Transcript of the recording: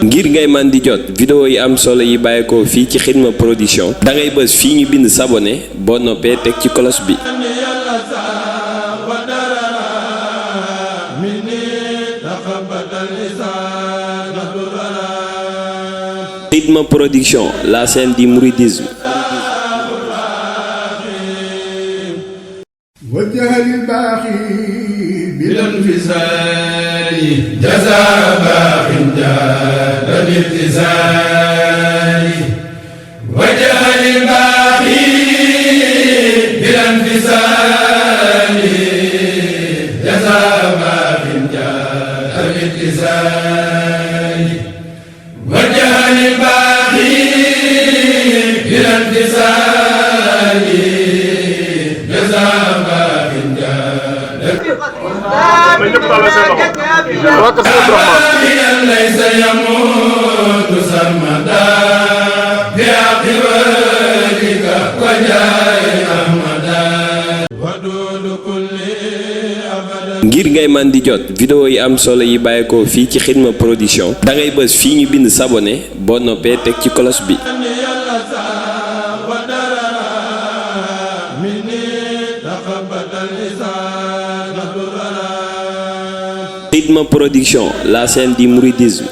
ngir ngay man di jot vidéo yi am solo yi bàyyeekoo fii ci Xidma Production da ngay bës fii ñu bind s'abonner boo noppee teg ci cloche bi. Xidma Production, la scène du mouridisme. ngir ngay man di jot vidéo yi am solo yi bàyyeekoo fii ci Xidma Production da ngay bës fii ñu bind s'abonner boo noppee teg ci cloche bi. Xidma Production, la scène du mouridisme.